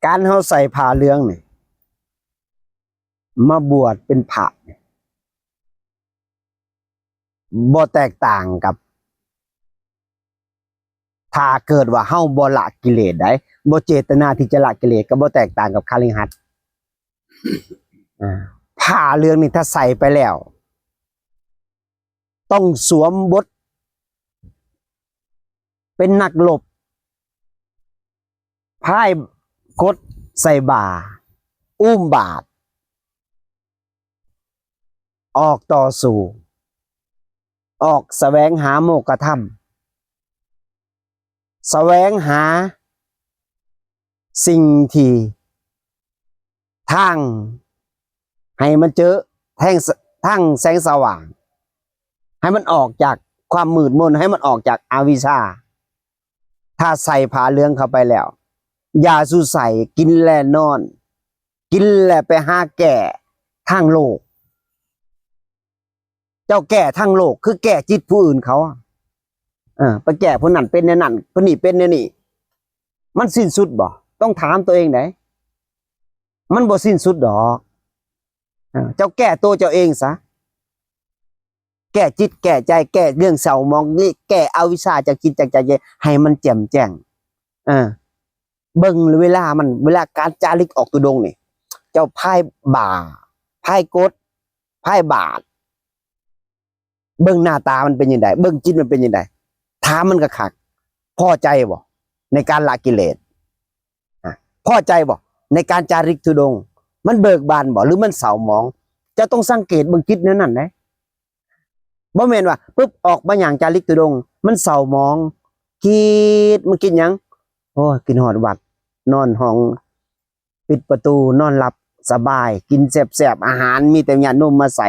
ການເຮົາໃສ່ຜ້າເຫຼືອງນີ້ ມາບວດເປັນພະນີ້ ບໍ່ແຕກຕ່າງກັບ ຖ້າເກີດວ່າເຮົາບໍ່ລະກິເລດໃດ ບໍ່ເຈດຕະນາທີ່ຈະລະກິເລດ ກໍບໍ່ແຕກຕ່າງກັບຄະລິງຫັດ. ອາ ຜ້າເຫຼືອງນີ້ ຖ້າໃສ່ໄປແລ້ວ ຕ້ອງສວມບົດເປັນນັກລົບ ພາຍກົດໃສ່ບ່າ ອຸ້ມບາດ ອອກຕໍ່ສູ້ ອອກສະແຫວງຫາໂມກຂະທຳ ສະແຫວງຫາສິ່ງທີ່ ທາງໃຫ້ມັນເຈີແທງ ທາງແສງສະຫວ່າງ ໃຫ້ມັນອອກຈາກຄວາມມືດມົນ ໃຫ້ມັນອອກຈາກອະວິຊາ. ຖ້າໃສ່ຜ້າເຫຼືອງເຂົ້າໄປແລ້ວ ຢ່າສູ່ໃສ່ ກິນແລະນອນ ກິນແລະໄປຫາແກ້ທາງໂລກ. ເຈົ້າແກ້ທາງໂລກ ຄືແກ້ຈິດຜູ້ອື່ນເຂົາ ເອີ ໄປແກ້ຜູ້ນັ້ນເປັນແນວນັ້ນ ຜູ້ນີ້ເປັນແນວນີ້ ມັນສິ້ນສຸດບໍ່? ຕ້ອງຖາມຕົວເອງໃດ໋ ມັນບໍ່ສິ້ນສຸດດອກ. ເອີ ເຈົ້າແກ້ໂຕເຈົ້າເອງຊະ ແກ້ຈິດແກ້ໃຈ ແກ້ເລື່ອງເສົ້າໝອງນີ້ ແກ້ອະວິຊາຈາກຈິດຈາກໃຈ ໃຫ້ມັນແຈ່ມແຈ້ງ. ເອີ ເບິ່ງເວລາມັນ ເວລາການຈາລິກອອກທຸດົງນີ້ ເຈົ້າພາຍບ່າ ພາຍກົດ ພາຍບາດ ເບິ່ງໜ້າຕາມັນເປັນຈັ່ງໃດ ເບິ່ງຈິດມັນເປັນຈັ່ງໃດ ຖາມມັນກະຄັກ ພໍໃຈບໍ່ໃນການລະກິເລດ? ອາ ພໍໃຈບໍ່ໃນການຈາລິກທຸດົງ? ມັນເບີກບານບໍ່ ຫຼືມັນເສົ້າໝອງ? ເຈົ້າຕ້ອງສັງເກດເບິ່ງຈິດແນວນັ້ນເດ້. ບໍ່ແມ່ນວ່າປຶບ ອອກມາຍ່າງຈາລິກທຸດົງ ມັນເສົ້າໝອງ ຄິດ ມັນຄິດຫຍັງ? ໂອ້ຍ ຄິດຮອດວັດ ນອນຫ້ອງ ປິດປະຕູ ນອນຫຼັບສະບາຍ ກິນແຊບໆ ອາຫານມີແຕ່ຍາດໂຍມມາໃສ່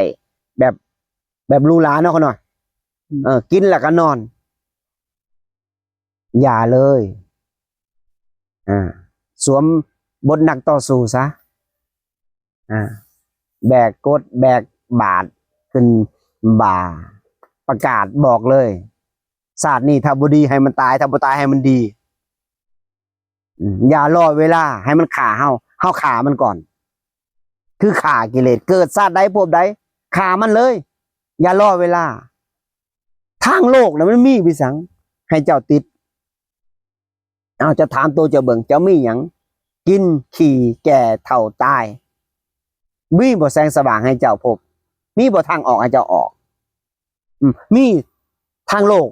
ແບບ ແບບຫຼູຫຼາເນາະ ຂ້ານ້ອຍ. ເອີ ກິນແລ້ວກໍນອນ ຢ່າເລີຍ. ອາ ສວມບົດນັກຕໍ່ສູ້ຊະ. ອາ ແບກກົດແບກບາດຂຶ້ນບ່າ ປະກາດບອກເລີຍ ຊາດນີ້ຖ້າບໍ່ດີໃຫ້ມັນຕາຍ ຖ້າບໍ່ຕາຍໃຫ້ມັນດີ. ອາ ຢ່າລໍເວລາໃຫ້ມັນຂ້າເຮົາ ເຮົາຂ້າມັນກ່ອນ ຄືຂ້າກິເລດ ເກີດຊາດໃດພົບໃດຂ້າມັນເລີຍ ຢ່າລໍເວລາ. ທາງໂລກນະມັນມີວິສັງໃຫ້ເຈົ້າຕິດ? ເອົາ ເຈົ້າຖາມໂຕເຈົ້າເບິ່ງ ເຈົ້າມີຫຍັງ? ກິນ ຂີ້ ແກ່ ເຖົ້າ ຕາຍ ມີບໍ່ແສງສະຫວ່າງໃຫ້ເຈົ້າພົບ? ມີບໍ່ທາງອອກໃຫ້ເຈົ້າອອກ? ອືມ ມີທາງໂລກ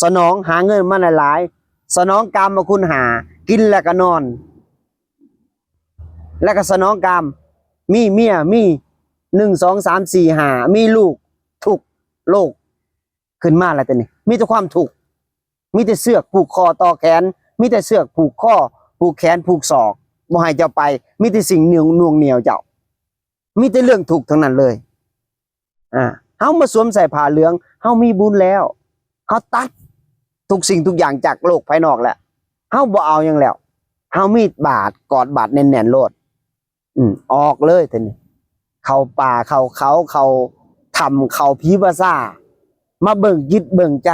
ສະໜອງ ຫາເງິນມາຫຼາຍໆ ສະໜອງກາມມະຄຸນຫ້າ ກິນແລ້ວກໍນອນ ແລ້ວກໍສະໜອງກາມ ມີເມຍ ມີ ໜຶ່ງ ສອງ ສາມ ສີ່ ຫ້າ ມີລູກ ທຸກໂລກ ຂຶ້ນມາແລ້ວ ແຕ່ນີ້ມີແຕ່ຄວາມທຸກ ມີແຕ່ເຊືອກຜູກຄໍຕໍ່ແຂນ ມີແຕ່ເຊືອກຜູກຄໍຜູກແຂນຜູກສອກ ບໍ່ໃຫ້ເຈົ້າໄປ ມີແຕ່ສິ່ງໜ່ວງໜ່ວງໜ່ຽວເຈົ້າ ມີແຕ່ເລື່ອງທຸກທັງນັ້ນເລີຍ. ອາ ເຮົາມາສວມໃສ່ຜ້າເຫຼືອງ ເຮົາມີບຸນແລ້ວ ເຮົາຕັດທຸກສິ່ງທຸກຢ່າງຈາກໂລກພາຍນອກແລ້ວ ເຮົາບໍ່ເອົາຫຍັງແລ້ວ ເຮົາມີບາດ ກອດບາດແໜ້ນໆໂລດ. ອືມ ອອກເລີຍເທື່ອນີ້ ເຂົ້າປ່າ ເຂົ້າເຂົາ ເຂົ້າຖ້ຳ ເຂົ້າຜີປ່າຊ້າ ມາເບິ່ງຈິດເບິ່ງໃຈ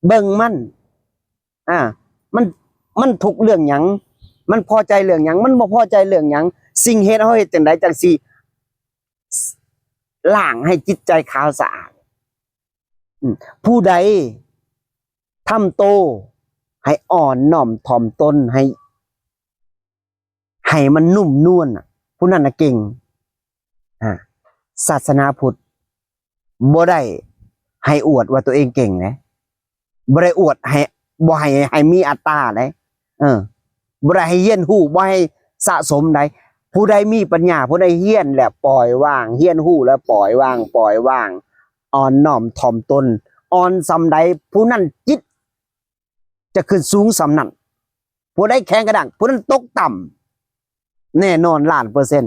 ເບິ່ງມັນ ອາ ມັນ ມັນທຸກເລື່ອງຫຍັງ? ມັນພໍໃຈເລື່ອງຫຍັງ? ມັນບໍ່ພໍໃຈເລື່ອງຫຍັງ? ສິ່ງເຮັດ ເຮົາເຮັດຈັ່ງໃດຈັ່ງຊິລ້າງໃຫ້ຈິດໃຈຂາວສະອາດ? ອືມ ຜູ້ໃດທຳໂຕໃຫ້ອ່ອນນ້ອມຖ່ອມຕົນ ໃຫ້ ໃຫ້ມັນນຸ້ມນວນນະ ຜູ້ນັ້ນນະເກັ່ງ. ອາ ສາສະໜາພຸດບໍ່ໄດ້ໃຫ້ອວດວ່າຕົວເອງເກັ່ງເດ້ ບໍ່ໄດ້ອວດໃຫ້ ບໍ່ໃຫ້ ໃຫ້ມີອັດຕາເດ້. ເອີ ບໍ່ໄດ້ໃຫ້ຮຽນຮູ້ ບໍ່ໃຫ້ສະສົມໃດ. ຜູ້ໃດມີປັນຍາ ຜູ້ໃດຮຽນແລ້ວປ່ອຍວາງ ຮຽນຮູ້ແລ້ວປ່ອຍວາງ ປ່ອຍວາງ ອ່ອນນ້ອມຖ່ອມຕົນ ອ່ອນສ່ຳໃດ ຜູ້ນັ້ນຈິດ ຈະຂຶ້ນສູງສ່ຳນັ້ນ. ຜູ້ໃດແຂງກະດ້າງ ຜູ້ນັ້ນຕົກຕ່ຳແນ່ນອນລ້ານເປີເຊັນ.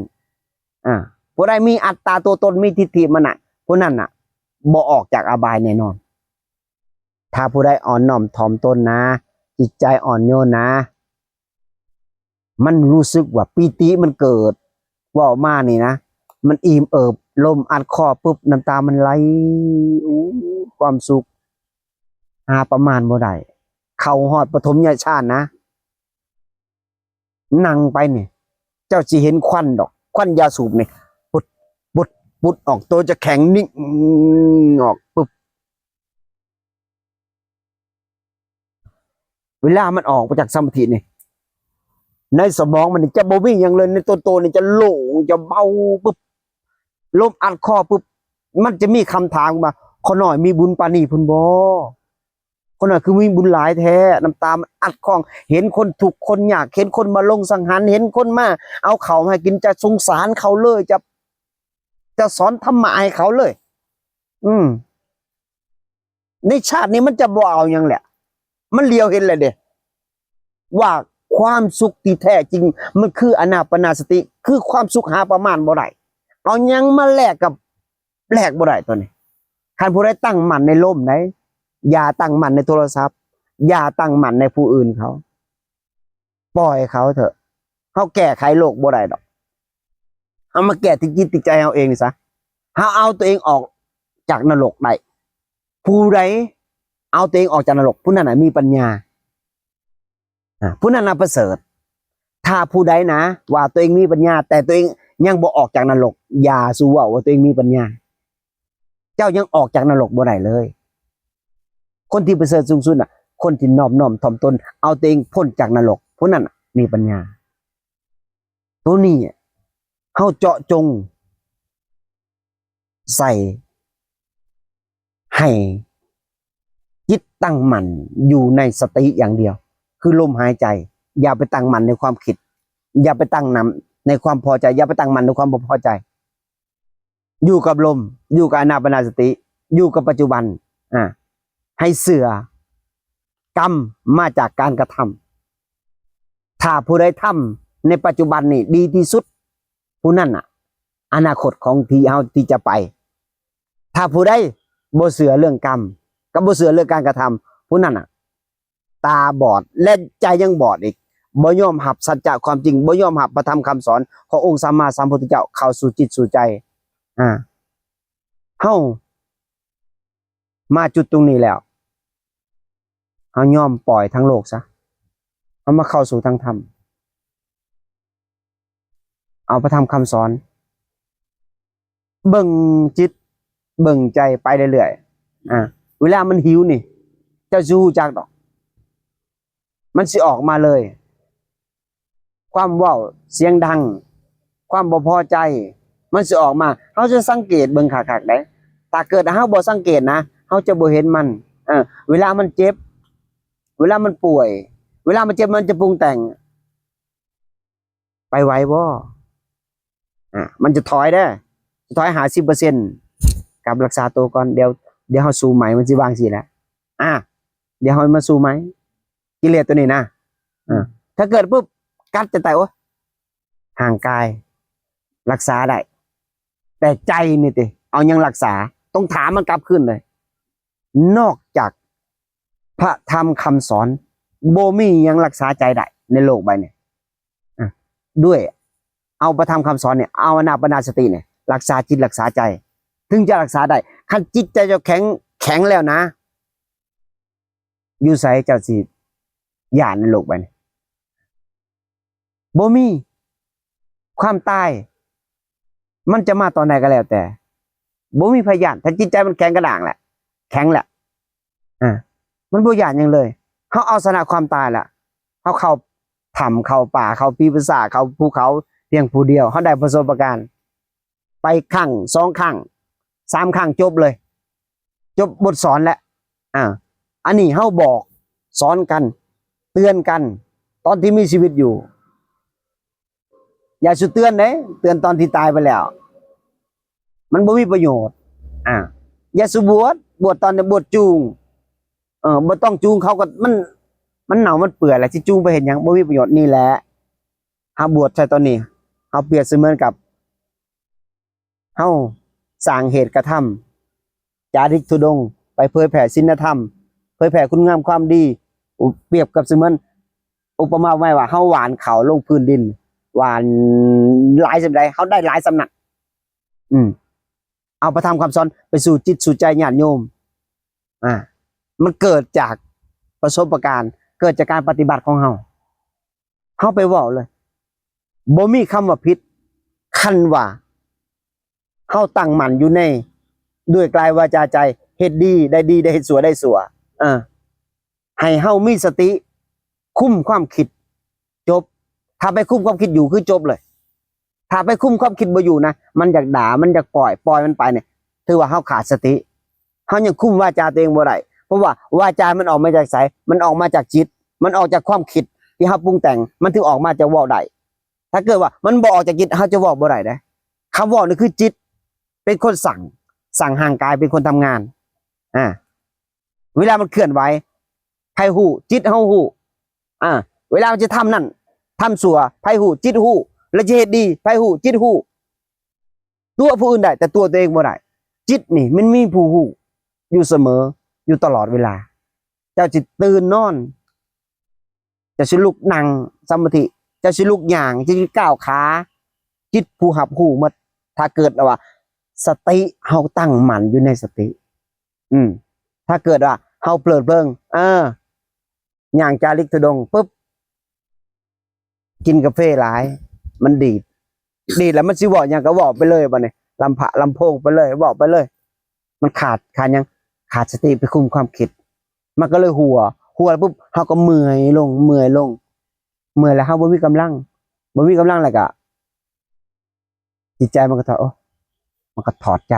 ອາ ຜູ້ໃດມີອັດຕາຕົວຕົນ ມີທິດຖິມານະ ຜູ້ນັ້ນນະບໍ່ອອກຈາກອະບາຍແນ່ນອນ. ຖ້າຜູ້ໃດອ່ອນນ້ອມຖ່ອມຕົນນະ ຈິດໃຈອ່ອນໂຍນນະ ມັນຮູ້ສຶກວ່າປີຕິມັນເກີດ ເວົ້າມານີ້ນະ ມັນອີ່ມເອີບ ລົມອັດຄໍປຶບ ນ້ຳຕາມັນໄຫຼ ໂອ້ ຄວາມສຸກຫາປະມານບໍ່ໄດ້. ເຂົ້າຮອດປະຖົມຍະຊານນະ ນັ່ງໄປນີ້ ເຈົ້າຊິເຫັນຄວັນດອກ ຄວັນຢາສູບນີ້ ປຸດ ປຸດ ປຸດອອກ ໂຕຈະແຂງນິ່ງອອກປຶບ. ເວລາມັນອອກມາຈາກສະມາທິນີ້ ໃນສະໝອງມັນນີ້ຈະບໍ່ມີຫຍັງເລີຍ ໃນຕົວໂຕນີ້ຈະໂລ່ງ ຈະເບົາປຶບ ລົມອັດຄໍປຶບ ມັນຈະມີຄຳຖາມວ່າ ຂ້ານ້ອຍມີບຸນປານນີ້ພຸ້ນບໍ່? ຂ້ານ້ອຍຄືມີບຸນຫຼາຍແທ້? ນ້ຳຕາມັນອັດຄໍ ເຫັນຄົນທຸກຄົນຍາກ ເຫັນຄົນມາລົງສັງຫານ ເຫັນຄົນມາເອົາເຂົ້າໃຫ້ກິນ ຈະສົງສານເຂົາເລີຍ ຈະ ຈະສອນທຳມະໃຫ້ເຂົາເລີຍ. ອືມ ໃນຊາດນີ້ມັນຈະບໍ່ເອົາຫຍັງແຫຼະ ມັນຫຼຽວເຫັນແລ້ວເດ້ ວ່າຄວາມສຸກທີ່ແທ້ຈິງ ມັນຄືອານາປານາສະຕິ ຄືຄວາມສຸກຫາປະມານບໍ່ໄດ້ ເອົາຫຍັງມາແລກກັບ ແລກບໍ່ໄດ້ຕົວນີ້. ຄັນຜູ້ໃດຕັ້ງໝັ້ນໃນລົມໃດ ຢ່າຕັ້ງໝັ້ນໃນໂທລະສັບ ຢ່າຕັ້ງໝັ້ນໃນຜູ້ອື່ນເຂົາ ປ່ອຍເຂົາເຖາະ. ເຮົາແກ້ໄຂໂລກບໍ່ໄດ້ດອກ ເຮົາມາແກ້ທີ່ຈິດທີ່ໃຈເຮົາເອງນີ້ຊະ. ເຮົາເອົາຕົວເອງອອກຈາກນະລົກໄດ້. ຜູ້ໃດເອົາຕົວເອງອອກຈາກນະລົກ ຜູ້ນັ້ນນະມີປັນຍາ ອາ ຜູ້ນັ້ນນະປະເສີດ. ຖ້າຜູ້ໃດນະວ່າຕົວເອງມີປັນຍາ ແຕ່ຕົວເອງຍັງບໍ່ອອກຈາກນະລົກ ຢ່າສູ່ເວົ້າວ່າຕົວເອງມີປັນຍາ. ເຈົ້າຍັງອອກຈາກນະລົກບໍ່ໄດ້ເລີຍ. ຄົນທີ່ປະເສີດສູງສຸດນະ ຄົນທີ່ນອບນ້ອມຖ່ອມຕົນ ເອົາຕົວເອງພົ້ນຈາກນະລົກ ຜູ້ນັ້ນນະມີປັນຍາ. ໂຕນີ້ເຮົາເຈາະຈົງໃສ່ ໃຫ້ຈິດຕັ້ງໝັ້ນຢູ່ໃນສະຕິຢ່າງດຽວ ຄືລົມຫາຍໃຈ. ຢ່າໄປຕັ້ງໝັ້ນໃນຄວາມຄິດ ຢ່າໄປຕັ້ງນຳໃນຄວາມພໍໃຈ ຢ່າໄປຕັ້ງໝັ້ນໃນຄວາມບໍ່ພໍໃຈ. ຢູ່ກັບລົມ ຢູ່ກັບອານາປານາສະຕິ ຢູ່ກັບປັດຈຸບັນ ອາ ໃຫ້ເຊື່ອ ກຳມາຈາກການກະທຳ. ຖ້າຜູ້ໃດທຳໃນປັດຈຸບັນນີ້ດີທີ່ສຸດ ຜູ້ນັ້ນນະ ອະນາຄົດຂອງທີ່ເຮົາທີ່ຈະໄປ. ຖ້າຜູ້ໃດບໍ່ເຊື່ອເລື່ອງກຳ ກັບບໍ່ເຊື່ອເລື່ອງການກະທຳ ຜູ້ນັ້ນນະ ຕາບອດ ແລະ ໃຈຍັງບອດອີກ ບໍ່ຍອມຮັບສັດຈະຄວາມຈິງ ບໍ່ຍອມຮັບພະທຳຄຳສອນຂອງອົງສຳມາສຳພຸດທະເຈົ້າເຂົ້າສູ່ຈິດສູ່ໃຈ. ອາ ເຮົາມາຈຸດຕົງນີ້ແລ້ວ ເຮົາຍອມປ່ອຍທາງໂລກຊະ ເຮົາມາເຂົ້າສູ່ທາງທຳ. ເອົາພະທຳຄຳສອນ ເບິ່ງຈິດເບິ່ງໃຈໄປເລື້ອຍໆ. ອາ ເວລາມັນຫິວນີ້ ເຈົ້າຊິຮູ້ຈັກດອກ ມັນຊິອອກມາເລີຍ. ຄວາມເວົ້າສຽງດັງ ຄວາມບໍ່ພໍໃຈ ມັນຊິອອກມາ. ເຮົາຈະສັງເກດເບິ່ງຄັກໆໄດ໋. ຖ້າເກີດເຮົາບໍ່ສັງເກດນະ ເຮົາຈະບໍ່ເຫັນມັນ. ເອີ ເວລາມັນເຈັບ ເວລາມັນປ່ວຍ ເວລາມັນເຈັບ ມັນຈະປຸງແຕ່ງ. ໄປໄຫວບໍ່? ອາ ມັນຈະຖອຍເດ້ ຈະຖອຍຫ້າສິບເປີເຊັນ. ກັບລັກສາໂຕກ່ອນ ດຽວ ດຽວເຮົາສູ້ໃໝ່. ມັນຊິວ່າຈັ່ງຊີ້ແຫຼະ. ອາ ດຽວເຮົາມາສູ້ໃໝ່ ກິເລດໂຕນີ້ນະ. ອາ ຖ້າເກີດປຶບ ກັດຈະຕາຍ. ໂອ້ຍ ຮ່າງກາຍລັກສາໄດ້ ແຕ່ໃຈນີ້ຕິ ເອົາຫຍັງລັກສາ? ຕ້ອງຖາມມັນກັບຄືນເລີຍ. ນອກຈາກພະທຳຄຳສອນ ບໍ່ມີຫຍັງລັກສາໃຈໄດ້ໃນໂລກໃບນີ້. ອາ ດ້ວຍເອົາພະທຳຄຳສອນນີ້ ເອົາອານາປານາສະຕິນີ້ ລັກສາຈິດລັກສາໃຈ ເຖິງຈະລັກສາໄດ້. ຄັນຈິດໃຈເຈົ້າແຂງ ແຂງແລ້ວນະ ຢູ່ໃສເຈົ້າຊິຢ້ານໃນໂລກໃບນີ້? ບໍ່ມີ. ຄວາມຕາຍມັນຈະມາຕອນໃດກໍແລ້ວແຕ່ ບໍ່ມີໃຜຢ້ານ ຖ້າຈິດໃຈມັນແຂງກະດ້າງແຫຼະ ແຂງແຫຼະ. ອາ ມັນບໍ່ຢ້ານຫຍັງເລີຍ. ເຮົາເອົາຊະນະຄວາມຕາຍລະ ເຮົາເຂົ້າຖ້ຳ ເຂົ້າປ່າ ເຂົ້າປີປະສາດ ເຂົ້າພູເຂົາພຽງຜູ້ດຽວ ເຮົາໄດ້ປະສົບປະການ ໄປຄັ້ງ ສອງຄັ້ງ ສາມຄັ້ງ ຈົບເລີຍ ຈົບບົດສອນແລ້ວ. ອາ ອັນນີ້ເຮົາບອກສອນກັນ ເຕືອນກັນ ຕອນທີ່ມີຊີວິດຢູ່. ຢ່າສູ່ເຕືອນເດ້ ເຕືອນຕອນທີ່ຕາຍໄປແລ້ວ ມັນບໍ່ມີປະໂຫຍດ. ອາ ຢ່າສູ່ບວດ ບວດຕອນນີ້ບວດຈູງ ເອີ ບໍ່ຕ້ອງຈູງ ເຂົາກໍ ມັນ ມັນເນົ່າມັນເປື່ອຍແລ້ວ ຊິຈູງໄປເຮັດຫຍັງ? ບໍ່ມີປະໂຫຍດ. ນີ້ແຫຼະ ເຮົາບວດໃສ່ຕອນນີ້ ເຮົາປຽບສະເໝືອນກັບ ເຮົາສ້າງເຫດກະທຳ ຈາລິກທຸດົງ ໄປເຜີຍແຜ່ສິນລະທຳ ເຜີຍແຜ່ຄຸນງາມຄວາມດີ. ອຸ ປຽບກັບສະເໝືອນ ອຸປະມາໄວ້ວ່າ ເຮົາຫວ່ານເຂົ້າລົງພື້ນດິນ ຫວ່ານຫຼາຍສ່ຳໃດ ເຮົາໄດ້ຫຼາຍສ່ຳນັ້ນ. ອືມ ເອົາພະທຳຄຳສອນໄປສູ່ຈິດສູ່ໃຈຍາດໂຍມ. ອາ ມັນເກີດຈາກປະສົບປະການ ເກີດຈາກການປະຕິບັດຂອງເຮົາ. ເຮົາໄປເວົ້າເລີຍ ບໍ່ມີຄຳວ່າຜິດ ຄັນວ່າເຮົາຕັ້ງໝັ້ນຢູ່ໃນ ດ້ວຍກາຍວາຈາໃຈ ເຮັດດີໄດ້ດີ ໄດ້ເຮັດຊົ່ວໄດ້ຊົ່ວ ເອີ ໃຫ້ເຮົາມີສະຕິ ຄຸມຄວາມຄິດ ຈົບ. ຖ້າໄປຄຸມຄວາມຄິດຢູ່ ຄືຈົບເລີຍ. ຖ້າໄປຄຸມຄວາມຄິດບໍ່ຢູ່ນະ ມັນຢາກດ່າ ມັນຢາກປ່ອຍ ປ່ອຍມັນໄປນີ້ ຖືວ່າເຮົາຂາດສະຕິ. ເຮົາຍັງຄຸມວາຈາຕົວເອງບໍ່ໄດ້ ເພາະວ່າວາຈາມັນອອກມາຈາກໃສ? ມັນອອກມາຈາກຈິດ ມັນອອກຈາກຄວາມຄິດທີ່ເຮົາປຸງແຕ່ງ ມັນເຖິງອອກມາຈາກເວົ້າໄດ້. ຖ້າເກີດວ່າມັນບໍ່ອອກຈາກຈິດ ເຮົາຈະເວົ້າບໍ່ໄດ້ເດ້. ຄຳເວົ້ານີ້ຄືຈິດເປັນຄົນສັ່ງ ສັ່ງຮ່າງກາຍເປັນຄົນທຳງານ. ອາ ເວລາມັນເຄື່ອນໄຫວ ໃຜຮູ້? ຈິດເຮົາຮູ້. ອາ ເວລາມັນຈະທຳນັ້ນ ທຳຊົ່ວ ໃຜຮູ້? ຈິດຮູ້. ແລ້ວຈະເຮັດດີ ໃຜຮູ້? ຈິດຮູ້. ຕົວະຜູ້ອື່ນໄດ້ ແຕ່ຕົວະຕົວເອງບໍ່ໄດ້. ຈິດນີ້ມັນມີຜູ້ຮູ້ຢູ່ສະເໝີ ຢູ່ຕະຫຼອດເວລາ. ເຈົ້າຊິຕື່ນນອນ ເຈົ້າຊິລຸກນັ່ງສະມາທິ ເຈົ້າຊິລຸກຍ່າງ ເຈົ້າຊິກ້າວຂາ ຈິດຜູ້ຮັບຮູ້ໝົດ. ຖ້າເກີດວ່າສະຕິເຮົາຕັ້ງໝັ້ນຢູ່ໃນສະຕິ ອືມ ຖ້າເກີດວ່າເຮົາເພີດເພີງ ເອີ ຍ່າງຈາລິກທຸດົງປຶບ ກິນກາເຟຫຼາຍ ມັນດີດ ດີດແລ້ວມັນຊິເວົ້າຫຍັງກໍເວົ້າໄປເລີຍ ບັດນີ້ລຳພະລຳໂພງໄປເລີຍ ເວົ້າໄປເລີຍ. ມັນຂາດ ຂາດຫຍັງ? ຂາດສະຕິໄປຄຸມຄວາມຄິດ ມັນກໍເລີຍຫົວ ຫົວແລ້ວປຶບ ເຮົາກໍເມື່ອຍລົງ ເມື່ອຍລົງ ເມື່ອຍແລ້ວເຮົາບໍ່ມີກຳລັງ ບໍ່ມີກຳລັງແລ້ວກໍ ຈິດໃຈມັນກໍຖອດ ໂອ້ ມັນກໍຖອດໃຈ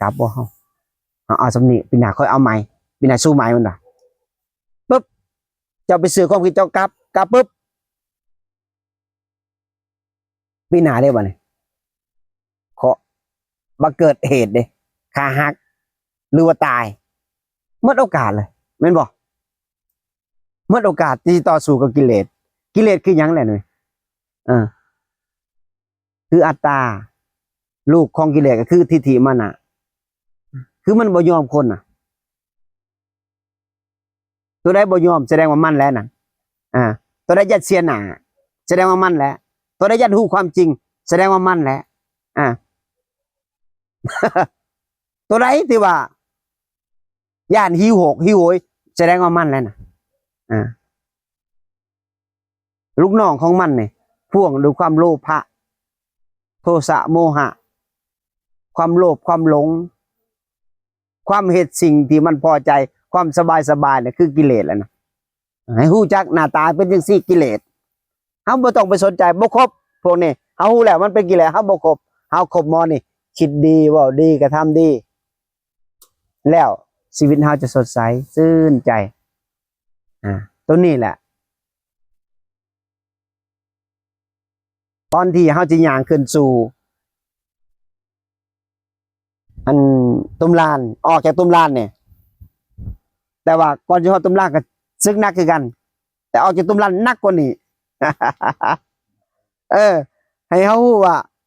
ກັບບໍ່ເຮົາ ເຮົາເອົາສ່ຳນີ້ ປີໜ້າຄ່ອຍເອົາໃໝ່ ປີໜ້າສູ້ໃໝ່ ມັນວ່າ. ປຶບ ເຈົ້າໄປຊື້ຄວາມຄິດ ເຈົ້າກັບ ກັບປຶບ ປີໜ້າເດ້ ບັດນີ້ ເຄາະ ບັງເກີດເຫດເດ້ ຂາຫັກ ຫຼືວ່າຕາຍ ໝົດໂອກາດເລີຍ ແມ່ນບໍ່? ໝົດໂອກາດທີ່ຊິຕໍ່ສູ້ກັບກິເລດ. ກິເລດຄືຫຍັງແຫຼະນີ້? ເອີ ຄືອັດຕາ ລູກຂອງກິເລດກໍຄືທິດຖິມານະ ຄືມັນບໍ່ຍອມຄົນນະ. ຕົວໃດບໍ່ຍອມ ສະແດງວ່າມັນແຫຼະນັ້ນ. ອາ ຕົວໃດຢ້ານເສຍໜ້າ ສະແດງວ່າມັນແຫຼະ. ຕົວໃດຢ້ານຮູ້ຄວາມຈິງ ສະແດງວ່າມັນແຫຼະ. ອາ ຕົວໃດທີ່ວ່າຢ້ານຫິວໂຫກຫິວໂຫຍ ສະແດງວ່າມັນແຫຼະນະ. ອາ ລູກນ້ອງຂອງມັນນີ້ ພວງດ້ວຍຄວາມໂລພະ ໂທສະ ໂມຫະ ຄວາມໂລບ ຄວາມຫຼົງ ຄວາມເຮັດສິ່ງທີ່ມັນພໍໃຈ ຄວາມສະບາຍສະບາຍນີ້ຄືກິເລດແຫຼະນະ. ໃຫ້ຮູ້ຈັກໜ້າຕາເປັນຈັ່ງຊີ້ ກິເລດ. ເຮົາບໍ່ຕ້ອງໄປສົນໃຈ ບໍ່ຄົບພວກນີ້. ເຮົາຮູ້ແລ້ວມັນເປັນກິເລດ ເຮົາບໍ່ຄົບ. ເຮົາຄົບໝໍນີ້ ຄິດດີ ເວົ້າດີ ກະທຳດີ ແລ້ວຊີວິດເຮົາຈະສົດໃສຊື່ນໃຈ. ອາ ຕົວນີ້ແຫຼະ ກ່ອນທີ່ເຮົາຈະຍ່າງຂຶ້ນສູ່ ອັນ ຕຸ້ມລານ ອອກຈາກຕຸ້ມລານນີ້ ແຕ່ວ່າກ່ອນຈະຮອດຕຸ້ມລານກໍສຶກໜັກຄືກັນ ແຕ່ອອກຈາກຕຸ້ມລານໜັກກວ່ານີ້. ເອີ ໃຫ້ເຮົາຮູ້ວ່າ